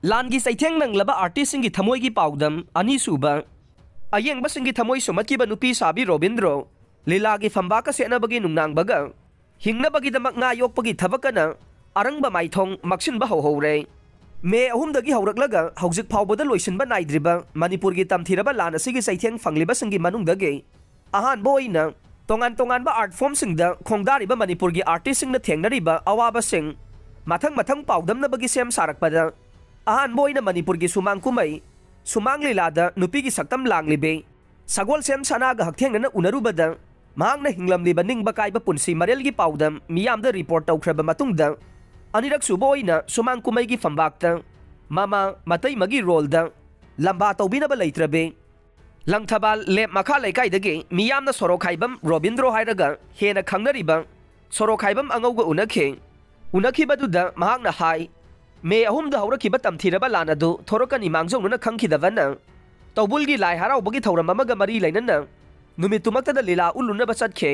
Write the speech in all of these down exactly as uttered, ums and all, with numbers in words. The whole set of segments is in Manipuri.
ꯂꯥꯟꯒꯤ ꯆꯩꯊꯦꯡ ꯅꯪꯂꯕ ꯑꯥꯔꯇꯤꯁꯁꯤꯡꯒꯤ ꯊꯃꯣꯏꯒꯤ ꯄꯥꯎꯗꯝ ꯑꯅꯤꯁꯨꯕ꯫ ꯑꯌꯦꯡꯕꯁꯤꯡꯒꯤ ꯊꯃꯣꯏ ꯁꯨꯝꯍꯠꯈꯤꯕ ꯅꯨꯄꯤ ꯁꯥꯕꯤ ꯔꯣꯕꯤꯟꯗ꯭ꯔꯣ, ꯂꯤꯂꯥꯒꯤ ꯐꯝꯕꯥꯛꯀ ꯁꯦꯠꯅꯕꯒꯤ ꯅꯨꯡꯅꯥꯡꯕꯒ ꯍꯤꯡꯅꯕꯒꯤꯗꯃꯛ ꯉꯥ ꯌꯣꯛꯄꯒꯤ ꯊꯕꯛ ꯀꯟꯅ ꯑꯔꯪꯕ ꯃꯥꯏꯊꯣꯡ ꯃꯛꯁꯤꯟꯕ ꯍꯧꯍꯧꯔꯦ꯫ ꯃꯦ ꯑꯍꯨꯝꯗꯒꯤ ꯍꯧꯔꯛꯂꯒ ꯍꯧꯖꯤꯛ ꯐꯥꯎꯕꯗ ꯂꯣꯏꯁꯤꯟꯕ ꯅꯥꯏꯗ꯭ꯔꯤꯕ ꯃꯅꯤꯄꯨꯔꯒꯤ ꯇꯝꯊꯤꯔꯕ ꯂꯥꯟ ꯑꯁꯤꯒꯤ ꯆꯩꯊꯦꯡ ꯐꯪꯂꯤꯕꯁꯤꯡꯒꯤ ꯃꯅꯨꯡꯗꯒꯤ ꯑꯍꯥꯟꯕ ꯑꯣꯏꯅ ꯇꯣꯉꯥꯟ ꯇꯣꯉꯥꯟꯕ art formꯁꯤꯡꯗ ꯈꯣꯡꯗꯥꯔꯤꯕ ꯃꯅꯤꯄꯨꯔꯒꯤ ꯑꯥꯔꯇꯤꯁꯁꯤꯡꯅ ꯊꯦꯡꯅꯔꯤꯕ ꯑꯋꯥꯕꯁꯤꯡ ꯃꯊꯪ ꯃꯊꯪ ꯄꯥꯎꯗꯝꯅꯕꯒꯤ ꯁꯦꯝ ꯁꯥꯔꯛꯄꯗ ꯑꯍꯥꯟꯕ ꯑꯣꯏꯅ ꯃꯅꯤꯄꯨꯔꯒꯤ ꯁꯨꯃꯥꯡ ꯀꯨꯝꯍꯩ ꯁꯨꯃꯥꯡ ꯂꯤꯂꯥꯗ ꯅꯨꯄꯤꯒꯤ ꯁꯛꯇꯝ ꯂꯥꯡꯂꯤꯕꯤ ꯁꯒꯣꯜꯁꯦꯝ ꯁꯅꯥꯒ ꯍꯛꯊꯦꯡꯅꯅ ꯎꯅꯔꯨꯕꯗ ꯃꯍꯥꯛꯅ ꯍꯤꯡꯂꯝꯂꯤꯕ ꯅꯤꯡꯕ ꯀꯥꯏꯕ ꯄꯨꯟꯁꯤ ꯃꯔꯦꯜꯒꯤ ꯄꯥꯎꯗꯝ ꯃꯤꯌꯥꯝꯗ ꯔꯤꯄꯣꯔꯠ ꯇꯧꯈ꯭ꯔꯕ ꯃꯇꯨꯡꯗ ꯑꯅꯤꯔꯛꯁꯨꯕ ꯑꯣꯏꯅ ꯁꯨꯃꯥꯡ ꯀꯨꯝꯍꯩꯒꯤ ꯐꯝꯕꯥꯛꯇ ꯃꯃꯥ ꯃꯇꯩꯃꯒꯤ ꯔꯣꯜꯗ ꯂꯝꯕꯥ ꯇꯧꯕꯤꯅꯕ ꯂꯩꯇ꯭ꯔꯕꯤ ꯂꯪꯊꯕꯥꯜ ꯂꯦꯞ ꯃꯈꯥ ꯂꯩꯀꯥꯏꯗꯒꯤ ꯃꯤꯌꯥꯝꯅ ꯁꯣꯔꯣꯛꯈꯥꯏꯕꯝ ꯔꯣꯕꯤꯟꯗ꯭ꯔꯣ ꯍꯥꯏꯔꯒ ꯍꯦꯟꯅ ꯈꯪꯅꯔꯤꯕ ꯁꯣꯔꯣꯛꯈꯥꯏꯕꯝ ꯑꯉꯧꯒ ꯎꯅꯈꯤ꯫ ꯎꯅꯈꯤꯕꯗꯨꯗ ꯃꯍꯥꯛꯅ ꯍꯥꯏ, ꯃꯦ ꯑꯍꯨꯝꯗ ꯍꯧꯔꯛꯈꯤꯕ ꯇꯝꯊꯤꯔꯕ ꯂꯥꯟ ꯑꯗꯨ ꯊꯣꯔꯛꯀꯅꯤ ꯃꯥꯡꯖꯧꯅꯅ ꯈꯪꯈꯤꯗꯕꯅ ꯇꯧꯕꯨꯜꯒꯤ ꯂꯥꯏ ꯍꯔꯥꯎꯕꯒꯤ ꯊꯧꯔꯝ ꯑꯃꯒ ꯃꯔꯤ ꯂꯩꯅꯅ ꯅꯨꯃꯤꯠꯇꯨꯃꯛꯇꯗ ꯂꯤꯂꯥ ꯎꯠꯂꯨꯅꯕ ꯆꯠꯈꯤ꯫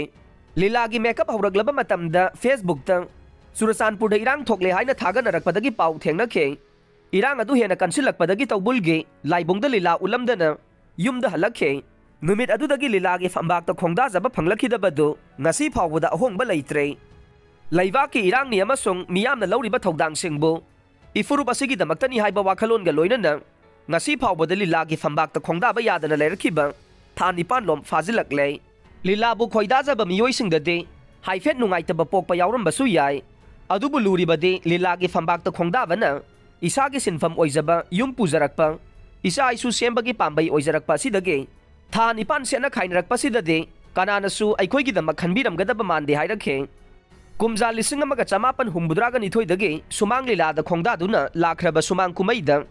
ꯂꯤꯂꯥꯒꯤ ꯃꯦꯀꯞ ꯍꯧꯔꯛꯂꯕ ꯃꯇꯝꯗ Facebookꯇ ꯆꯨꯔꯆꯥꯟꯄꯨꯔꯗ ꯏꯔꯥꯡ ꯊꯣꯛꯂꯦ ꯍꯥꯏꯅ ꯊꯥꯒꯠꯅꯔꯛꯄꯗꯒꯤ ꯄꯥꯎ ꯊꯦꯡꯅꯈꯤ꯫ ꯏꯔꯥꯡ ꯑꯗꯨ ꯍꯦꯟꯅ ꯀꯟꯁꯤꯜꯂꯛꯄꯗꯒꯤ ꯇꯧꯕꯨꯜꯒꯤ ꯂꯥꯏꯕꯨꯡꯗ ꯂꯤꯂꯥ ꯎꯠꯂꯝꯗꯅ ꯌꯨꯝꯗ ꯍꯜꯂꯛꯈꯤ꯫ ꯅꯨꯃꯤꯠ ꯑꯗꯨꯗꯒꯤ ꯂꯤꯂꯥꯒꯤ ꯐꯝꯕꯥꯛꯇ ꯈꯣꯡꯗꯥꯖꯕ ꯐꯪꯂꯛꯈꯤꯗꯕꯗꯨ ꯉꯁꯤ ꯐꯥꯎꯕꯗ ꯑꯍꯣꯡꯕ ꯂꯩꯇ꯭ꯔꯦ꯫ ꯂꯩꯕꯥꯛꯀꯤ ꯏꯔꯥꯡꯅꯤ ꯑꯃꯁꯨꯡ ꯃꯤꯌꯥꯝꯅ ꯂꯧꯔꯤꯕ ꯊꯧꯗꯥꯡꯁꯤꯡꯕꯨ ꯏꯐꯨꯔꯨꯞ ꯑꯁꯤꯒꯤꯗꯃꯛꯇꯅꯤ ꯍꯥꯏꯕ ꯋꯥꯈꯜꯂꯣꯟꯒ ꯂꯣꯏꯅꯅ ꯉꯁꯤ ꯐꯥꯎꯕꯗ ꯂꯤꯂꯥꯒꯤ ꯐꯝꯕꯥꯛꯇ ꯈꯣꯡꯗꯥꯕ ꯌꯥꯗꯅ ꯂꯩꯔꯛꯈꯤꯕ ꯊꯥ ꯅꯤꯄꯥꯟ ꯂꯣꯝ ꯐꯥꯖꯤꯜꯂꯛꯂꯦ꯫ ꯂꯤꯂꯥꯕꯨ ꯈꯣꯏꯗꯥꯖꯕ ꯃꯤꯑꯣꯏꯁꯤꯡꯗꯗꯤ ꯍꯥꯏꯐꯦꯠ ꯅꯨꯡꯉꯥꯏꯇꯕ ꯄꯣꯛꯄ ꯌꯥꯎꯔꯝꯕꯁꯨ ꯌꯥꯏ꯫ ꯑꯗꯨꯕꯨ ꯂꯨꯔꯤꯕꯗꯤ ꯂꯤꯂꯥꯒꯤ ꯐꯝꯕꯥꯛꯇ ꯈꯣꯡꯗꯥꯕꯅ ꯏꯁꯥꯒꯤ ꯁꯤꯟꯐꯝ ꯑꯣꯏꯖꯕ ꯌꯨꯝ ꯄꯨꯖꯔꯛꯄ, ꯏꯆꯥ ꯏꯁꯨ ꯁꯦꯝꯕꯒꯤ ꯄꯥꯝꯕꯩ ꯑꯣꯏꯖꯔꯛꯄ ꯑꯁꯤꯗꯒꯤ ꯊꯥ ꯅꯤꯄꯥꯟ ꯁꯦꯠꯅ ꯈꯥꯏꯅꯔꯛꯄꯁꯤꯗꯗꯤ ꯀꯅꯥꯅꯁꯨ ꯑꯩꯈꯣꯏꯒꯤꯗꯃꯛ ꯈꯟꯕꯤꯔꯝꯒꯗꯕ ꯃꯥꯟꯗꯦ ꯍꯥꯏꯔꯛꯈꯤ꯫ ꯀꯨꯝꯖꯥ ꯂꯤꯁꯤꯡ ꯑꯃꯒ ꯆꯃꯥꯄꯟ ꯍꯨꯝꯐꯨꯇꯔꯥꯒ ꯅꯤꯊꯣꯏꯗꯒꯤ ꯁꯨꯃꯥꯡ ꯂꯤꯂꯥꯗ ꯈꯣꯡꯗꯥꯗꯨꯅ ꯂꯥꯛꯈ꯭ꯔꯕ ꯁꯨꯃꯥꯡ ꯀꯨꯝꯍꯩꯗ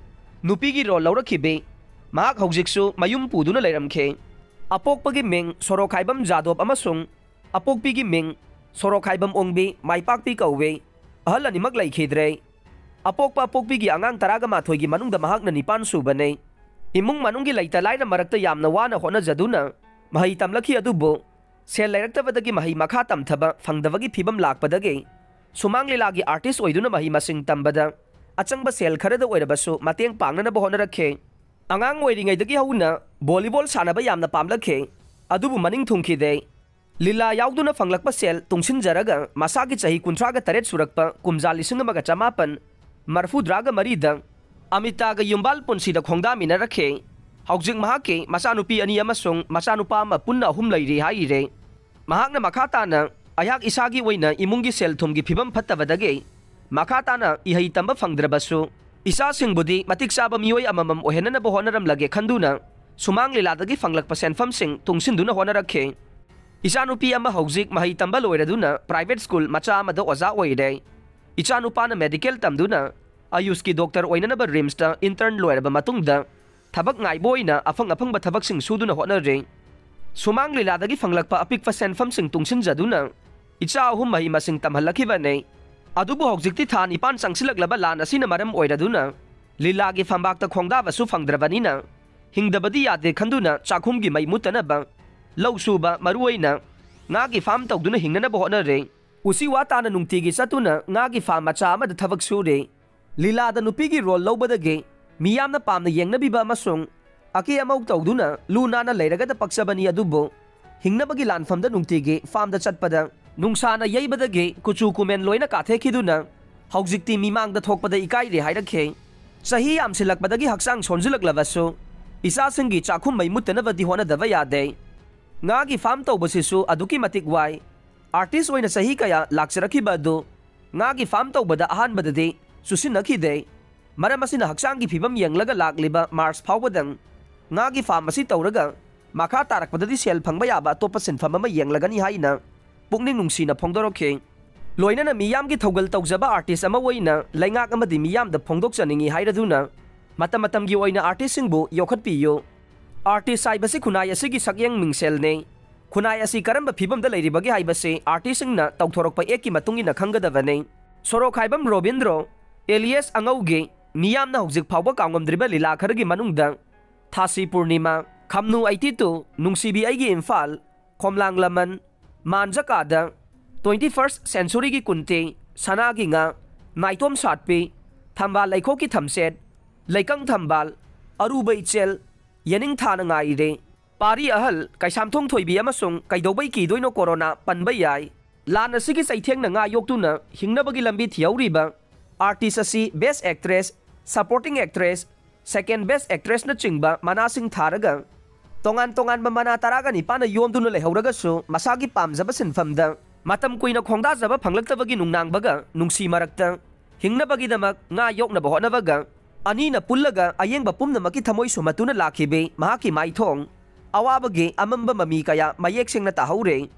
ꯅꯨꯄꯤꯒꯤ ꯔꯣꯜ ꯂꯧꯔꯛꯈꯤꯕꯤ ꯃꯍꯥꯛ ꯍꯧꯖꯤꯛꯁꯨ ꯃꯌꯨꯝ ꯄꯨꯗꯨꯅ ꯂꯩꯔꯝꯈꯤ꯫ ꯑꯄꯣꯛꯄꯒꯤ ꯃꯤꯡ ꯁꯣꯔꯣꯛꯈꯥꯏꯕꯝ ꯖꯥꯗꯣꯞ ꯑꯃꯁꯨꯡ ꯑꯄꯣꯛꯄꯤꯒꯤ ꯃꯤꯡ ꯁꯣꯔꯣꯛꯈꯥꯏꯕꯝ ꯑꯣꯡꯕꯤ ꯃꯥꯏꯄꯥꯛꯄꯤ ꯀꯧꯋꯤ꯫ ꯑꯍꯜ ꯑꯅꯤꯃꯛ ꯂꯩꯈꯤꯗ꯭ꯔꯦ꯫ ꯑꯄꯣꯛꯄ ꯑꯄꯣꯛꯄꯤꯒꯤ ꯑꯉꯥꯡ ꯇꯔꯥꯒ ꯃꯥꯊꯣꯏꯒꯤ ꯃꯅꯨꯡꯗ ꯃꯍꯥꯛꯅ ꯅꯤꯄꯥꯟ ꯁꯨꯕꯅꯤ꯫ ꯏꯃꯨꯡ ꯃꯅꯨꯡꯒꯤ ꯂꯩꯇ ꯂꯥꯏꯔ ꯃꯔꯛꯇ ꯌꯥꯝꯅ ꯋꯥꯅ ꯍꯣꯠꯅꯖꯗꯨꯅ ꯃꯍꯩ ꯇꯝꯂꯛꯈꯤ, ꯑꯗꯨꯕꯨ ꯁꯦꯜ ꯂꯩꯔꯛꯇꯕꯗꯒꯤ ꯃꯍꯩ ꯃꯈꯥ ꯇꯝꯊꯕ ꯐꯪꯗꯕꯒꯤ ꯐꯤꯕꯝ ꯂꯥꯛꯄꯗꯒꯤ ꯁꯨꯃꯥꯡ ꯂꯤꯂꯥꯒꯤ ꯑꯥꯔꯇꯤꯁ ꯑꯣꯏꯗꯨꯅ ꯃꯍꯩ ꯃꯁꯤꯡ ꯇꯝꯕꯗ ꯑꯆꯪꯕ ꯁꯦꯜ ꯈꯔꯗ ꯑꯣꯏꯔꯕꯁꯨ ꯃꯇꯦꯡ ꯄꯥꯡꯅꯅꯕ ꯍꯣꯠꯅꯔꯛꯈꯤ꯫ ꯑꯉꯥꯡ ꯑꯣꯏꯔꯤꯉꯩꯗꯒꯤ ꯍꯧꯅ ꯚꯣꯂꯤꯕꯣꯜ ꯁꯥꯟꯅꯕ ꯌꯥꯝꯅ ꯄꯥꯝꯂꯛꯈꯤ, ꯑꯗꯨꯕꯨ ꯃꯅꯤꯡ ꯊꯨꯡꯈꯤꯗꯦ꯫ ꯂꯤꯂꯥ ꯌꯥꯎꯗꯨꯅ ꯐꯪꯂꯛꯄ ꯁꯦꯜ ꯇꯨꯡꯁꯤꯟꯖꯔꯒ ꯃꯁꯥꯒꯤ ꯆꯍꯤ ꯀꯨꯟꯊ꯭ꯔꯥꯒ ꯇꯔꯦꯠ ꯁꯨꯔꯛꯄ ꯀꯨꯝꯖꯥ ꯂꯤꯁꯤꯡ ꯑꯃꯒ ꯆꯃꯥꯄꯟ ꯃꯔꯐꯨꯇꯔꯥꯒ ꯃꯔꯤꯗ ꯑꯃꯤꯇꯥꯒ ꯌꯨꯝꯕꯥꯜ ꯄꯨꯟꯁꯤꯗ ꯈꯣꯡꯗꯥꯃꯤꯟꯅꯔꯛꯈꯤ꯫ ꯍꯧꯖꯤꯛ ꯃꯍꯥꯛꯀꯤ ꯃꯆꯥꯅꯨꯄꯤ ꯑꯅꯤ ꯑꯃꯁꯨꯡ ꯃꯆꯥꯅꯨꯄꯥ ꯑꯃ ꯄꯨꯟꯅ ꯑꯍꯨꯝ ꯂꯩꯔꯤ ꯍꯥꯏꯔꯤꯔꯦ꯫ ꯃꯍꯥꯛꯅ ꯃꯈꯥ ꯇꯥꯅ, "ꯑꯩꯍꯥꯛ ꯏꯁꯥꯒꯤ ꯑꯣꯏꯅ ꯏꯃꯨꯡꯒꯤ ꯁꯦꯜ ꯊꯨꯝꯒꯤ ꯐꯤꯕꯝ ꯐꯠꯇꯕꯗꯒꯤ ꯃꯈꯥ ꯇꯥꯅ ꯏꯍꯩ ꯇꯝꯕ ꯐꯪꯗ꯭ꯔꯕꯁꯨ, ꯏꯆꯥꯁꯤꯡꯕꯨꯗꯤ ꯃꯇꯤꯛ ꯆꯥꯕ ꯃꯤꯑꯣꯏ ꯑꯃꯃꯝ ꯑꯣꯏꯍꯟꯅꯅꯕ ꯍꯣꯠꯅꯔꯝꯂꯒꯦ" ꯈꯟꯗꯨꯅ ꯁꯨꯃꯥꯡ ꯂꯤꯂꯥꯗꯒꯤ ꯐꯪꯂꯛꯄ ꯁꯦꯟꯐꯝꯁꯤꯡ ꯇꯨꯡꯁꯤꯟꯗꯨꯅ ꯍꯣꯠꯅꯔꯛꯈꯤ꯫ ꯏꯆꯥꯅꯨꯄꯤ ꯑꯃ ꯍꯧꯖꯤꯛ ꯃꯍꯩ ꯇꯝꯕ ꯂꯣꯏꯔꯗꯨꯅ ꯄ꯭ꯔꯥꯏꯚꯦꯠ ꯁ꯭ꯀꯨꯜ ꯃꯆꯥ ꯑꯃꯗ ꯑꯣꯖꯥ ꯑꯣꯏꯔꯦ꯫ ꯏꯆꯥꯅꯨꯄꯥꯅ ꯃꯦꯗꯤꯀꯦꯜ ꯇꯝꯗꯨꯅ ꯑꯌꯨꯁꯀꯤ ꯗꯣꯛꯇꯔ ꯑꯣꯏꯅꯅꯕ ꯔꯤꯝꯁꯇ ꯏꯟꯇꯔꯟ ꯂꯣꯏꯔꯕ ꯃꯇꯨꯡꯗ ꯊꯕꯛ ꯉꯥꯏꯕ ꯑꯣꯏꯅ ꯑꯐꯪ ꯑꯐꯪꯕ ꯊꯕꯛꯁꯤꯡ ꯁꯨꯗꯨꯅ ꯍꯣꯠꯅꯔꯤ꯫ ꯁꯨꯃꯥꯡ ꯂꯤꯂꯥꯗꯒꯤ ꯐꯪꯂꯛꯄ ꯑꯄꯤꯛꯄ ꯁꯦꯟꯐꯝꯁꯤꯡ ꯇꯨꯡꯁꯤꯟꯖꯗꯨꯅ ꯏꯆꯥ ꯑꯍꯨꯝ ꯃꯍꯩ ꯃꯁꯤꯡ ꯇꯝꯍꯜꯂꯛꯈꯤꯕꯅꯤ꯫ ꯑꯗꯨꯕꯨ ꯍꯧꯖꯤꯛꯇꯤ ꯊꯥ ꯅꯤꯄꯥꯟ ꯆꯪꯁꯤꯜꯂꯛꯂꯕ ꯂꯥꯟ ꯑꯁꯤꯅ ꯃꯔꯝ ꯑꯣꯏꯔꯗꯨꯅ ꯂꯤꯂꯥꯒꯤ ꯐꯝꯕꯥꯛꯇ ꯈꯣꯡꯗꯥꯕꯁꯨ ꯐꯪꯗ꯭ꯔꯕꯅꯤꯅ ꯍꯤꯡꯗꯕꯗꯤ ꯌꯥꯗꯦ ꯈꯟꯗꯨꯅ ꯆꯥꯛꯈꯨꯝꯒꯤ ꯃꯩ ꯃꯨꯠꯇꯅꯕ ꯂꯧ ꯁꯨꯕ, ꯃꯔꯨꯑꯣꯏꯅ ꯉꯥꯒꯤ ꯐꯥꯝ ꯇꯧꯗꯨꯅ ꯍꯤꯡꯅꯅꯕ ꯍꯣꯠꯅꯔꯦ꯫ ꯎꯆꯤꯋꯥ ꯇꯥꯅ ꯅꯨꯡꯇꯤꯒꯤ ꯆꯠꯇꯨꯅ ꯉꯥꯒꯤ ꯐꯥꯝ ꯃꯆꯥ ꯑꯃꯗ ꯊꯕꯛ ꯁꯨꯔꯦ꯫ ꯂꯤꯂꯥꯗ ꯅꯨꯄꯤꯒꯤ ꯔꯣꯜ ꯂꯧꯕꯗꯒꯤ ꯃꯤꯌꯥꯝꯅ ꯄꯥꯝꯅ ꯌꯦꯡꯅꯕꯤꯕ ꯑꯃꯁꯨꯡ ꯑꯀꯦ ꯑꯃꯧ ꯇꯧꯗꯨꯅ ꯂꯨ ꯅꯥꯟꯅ ꯂꯩꯔꯒꯗ ꯄꯛꯆꯕꯅꯤ, ꯑꯗꯨꯕꯨ ꯍꯤꯡꯅꯕꯒꯤ ꯂꯥꯟꯐꯝꯗ ꯅꯨꯡꯇꯤꯒꯤ ꯐꯥꯝꯗ ꯆꯠꯄꯗ ꯅꯨꯡꯁꯥꯅ ꯌꯩꯕꯗꯒꯤ ꯀꯨꯆꯨ ꯀꯨꯃꯦꯟ ꯂꯣꯏꯅ ꯀꯥꯊꯦꯛꯈꯤꯗꯨꯅ ꯍꯧꯖꯤꯛꯇꯤ ꯃꯤꯃꯥꯡꯗ ꯊꯣꯛꯄꯗ ꯏꯀꯥꯏꯔꯦ ꯍꯥꯏꯔꯛꯈꯤ꯫ ꯆꯍꯤ ꯌꯥꯝꯁꯤꯜꯂꯛꯄꯗꯒꯤ ꯍꯛꯆꯥꯡ ꯁꯣꯟꯖꯤꯜꯂꯛꯂꯕꯁꯨ ꯏꯆꯥꯁꯤꯡꯒꯤ ꯆꯥꯛꯈꯨꯝ ꯃꯩ ꯃꯨꯠꯇꯅꯕꯗꯤ ꯍꯣꯠꯅꯗꯕ ꯌꯥꯗꯦ꯫ ꯉꯥꯒꯤ ꯐꯥꯝ ꯇꯧꯕꯁꯤꯁꯨ ꯑꯗꯨꯛꯀꯤ ꯃꯇꯤꯛ ꯋꯥꯏ꯫ ꯑꯥꯔꯇꯤꯁ ꯑꯣꯏꯅ ꯆꯍꯤ ꯀꯌꯥ ꯂꯥꯛꯆꯔꯛꯈꯤꯕ ꯑꯗꯨ ꯉꯥꯒꯤ ꯐꯥꯝ ꯇꯧꯕꯗ ꯑꯍꯥꯟꯕꯗꯗꯤ ꯆꯨꯁꯤꯟꯅꯈꯤꯗꯦ꯫ ꯃꯔꯝ ꯑꯁꯤꯅ ꯍꯛꯆꯥꯡꯒꯤ ꯐꯤꯕꯝ ꯌꯦꯡꯂꯒ ꯂꯥꯛꯂꯤꯕ ꯃꯥꯔꯆ ꯐꯥꯎꯕꯗꯪ ꯉꯥꯒꯤ ꯐꯥꯝ ꯑꯁꯤ ꯇꯧꯔꯒ ꯃꯈꯥ ꯇꯥꯔꯛꯄꯗꯗꯤ ꯁꯦꯜ ꯐꯪꯕ ꯌꯥꯕ ꯑꯇꯣꯞꯄ ꯁꯤꯟꯐꯝ ꯑꯃ ꯌꯦꯡꯂꯒꯅꯤ ꯍꯥꯏꯅ ꯄꯨꯛꯅꯤꯡ ꯅꯨꯡꯁꯤꯅ ꯐꯣꯡꯗꯣꯔꯛꯈꯤ꯫ ꯂꯣꯏꯅꯅ ꯃꯤꯌꯥꯝꯒꯤ ꯊꯧꯒꯜ ꯇꯧꯖꯕ ꯑꯥꯔꯇꯤꯁ ꯑꯃ ꯑꯣꯏꯅ ꯂꯩꯉꯥꯛ ꯑꯃꯗꯤ ꯃꯤꯌꯥꯝꯗ ꯐꯣꯡꯗꯣꯛꯆꯅꯤꯡꯏ ꯍꯥꯏꯔꯗꯨꯅ ꯃꯇꯝ ꯃꯇꯝꯒꯤ ꯑꯣꯏꯅ ꯑꯥꯔꯇꯤꯁꯁꯤꯡꯕꯨ ꯌꯣꯛꯈꯠꯄꯤꯌꯨ꯫ ꯑꯥꯔꯇꯤꯁ ꯍꯥꯏꯕꯁꯤ ꯈꯨꯟꯅꯥꯏ ꯑꯁꯤꯒꯤ ꯁꯛꯌꯦꯡ ꯃꯤꯡꯁꯦꯜꯅꯤ꯫ ꯈꯨꯟꯅꯥꯏ ꯑꯁꯤ ꯀꯔꯝꯕ ꯐꯤꯕꯝꯗ ꯂꯩꯔꯤꯕꯒꯦ ꯍꯥꯏꯕꯁꯤ ꯑꯥꯔꯇꯤꯁꯁꯤꯡꯅ ꯇꯧꯊꯣꯔꯛꯄ ꯑꯦꯛꯀꯤ ꯃꯇꯨꯡ ꯏꯟꯅ ꯈꯪꯒꯗꯕꯅꯤ꯫ ꯁꯣꯔꯣꯛꯈꯥꯏꯕꯝ ꯔꯣꯕꯤꯟꯗ꯭ꯔꯣ, ꯑꯦꯂꯤꯌꯥꯁ ꯑꯉꯧꯒꯤ, ꯃꯤꯌꯥꯝꯅ ꯍꯧꯖꯤꯛ ꯐꯥꯎꯕ ꯀꯥꯎꯉꯝꯗ꯭ꯔꯤꯕ ꯂꯤꯂꯥ ꯈꯔꯒꯤ ꯃꯅꯨꯡꯗ ꯊꯥꯁꯤ ꯄꯨꯔꯅꯤꯃꯥ, ꯈꯝꯅꯨ ꯑꯩꯠꯇꯤ ꯇꯨ, ꯅꯨꯡꯁꯤꯕꯤ ꯑꯩꯒꯤ ꯏꯝꯐꯥꯜ, ꯈꯣꯝꯂꯥꯡ ꯂꯃꯟ, ꯃꯥꯟꯖꯀꯥꯗ, ꯇ꯭ꯋꯦꯟꯇꯤ ꯐꯥꯔꯁ ꯁꯦꯟꯆꯨꯔꯤꯒꯤ ꯀꯨꯟꯇꯤ, ꯁꯅꯥꯒꯤ ꯉꯥ, ꯅꯥꯏꯇꯣꯝ ꯁꯥꯠꯄꯤ, ꯊꯝꯕꯥꯜ ꯂꯩꯈꯣꯛꯀꯤ ꯊꯝꯆꯦꯠ, ꯂꯩꯀꯪ ꯊꯝꯕꯥꯜ, ꯑꯔꯨꯕ ꯏꯆꯦꯜ, ꯌꯦꯅꯤꯡꯊꯥꯅ ꯉꯥꯏꯔꯦ꯫ ꯄꯥꯔꯤ ꯑꯍꯜ ꯀꯩꯁꯥꯝꯊꯣꯡ ꯊꯣꯏꯕꯤ ꯑꯃꯁꯨꯡ ꯀꯩꯗꯧꯕꯩ ꯀꯤꯗꯣꯏꯅꯣ ꯀꯣꯔꯣꯅꯥ ꯄꯟꯕ ꯌꯥꯏ꯫ ꯂꯥꯟ ꯑꯁꯤꯒꯤ ꯆꯩꯊꯦꯡꯅ ꯉꯥ ꯌꯣꯛꯇꯨꯅ ꯍꯤꯡꯅꯕꯒꯤ ꯂꯝꯕꯤ ꯊꯤꯍꯧꯔꯤꯕ ꯑꯥꯔꯇꯤꯁ ꯑꯁꯤ ꯕꯦꯁ ꯑꯦꯛꯇ꯭ꯔꯦꯁ, ꯁꯄꯣꯔꯇꯤꯡ ꯑꯦꯛꯇ꯭ꯔꯦꯁ, ꯁꯦꯀꯦꯟ ꯕꯦꯁ ꯑꯦꯛꯇ꯭ꯔꯦꯁꯅꯆꯤꯡꯕ ꯃꯅꯥꯁꯤꯡ ꯊꯥꯔꯒ ꯇꯣꯉꯥꯟ ꯇꯣꯉꯥꯟꯕ ꯃꯅꯥ ꯇꯔꯥꯒ ꯅꯤꯄꯥꯟꯅ ꯌꯣꯝꯗꯨꯅ ꯂꯩꯍꯧꯔꯒꯁꯨ ꯃꯁꯥꯒꯤ ꯄꯥꯝꯖꯕ ꯁꯤꯟꯐꯝꯗ ꯃꯇꯝ ꯀꯨꯏꯅ ꯈꯣꯡꯗꯥꯖꯕ ꯐꯪꯂꯛꯇꯕꯒꯤ ꯅꯨꯡꯅꯥꯡꯕꯒ ꯅꯨꯡꯁꯤ ꯃꯔꯛꯇ ꯍꯤꯡꯅꯕꯒꯤꯗꯃꯛ ꯉꯥ ꯌꯣꯛꯅꯕ ꯍꯣꯠꯅꯕꯒ ꯑꯅꯤꯅ ꯄꯨꯜꯂꯒ ꯑꯌꯦꯡꯕ ꯄꯨꯝꯅꯃꯛꯀꯤ ꯊꯃꯣꯏ ꯁꯨꯝꯍꯠꯇꯨꯅ ꯂꯥꯛꯈꯤꯕꯤ ꯃꯍꯥꯛꯀꯤ ꯃꯥꯏꯊꯣꯡ꯫ ꯑꯋꯥꯕꯒꯤ ꯑꯃꯝꯕ ꯃꯃꯤ ꯀꯌꯥ ꯃꯌꯦꯛ ꯁꯦꯡꯅ ꯇꯥꯍꯧꯔꯦ꯫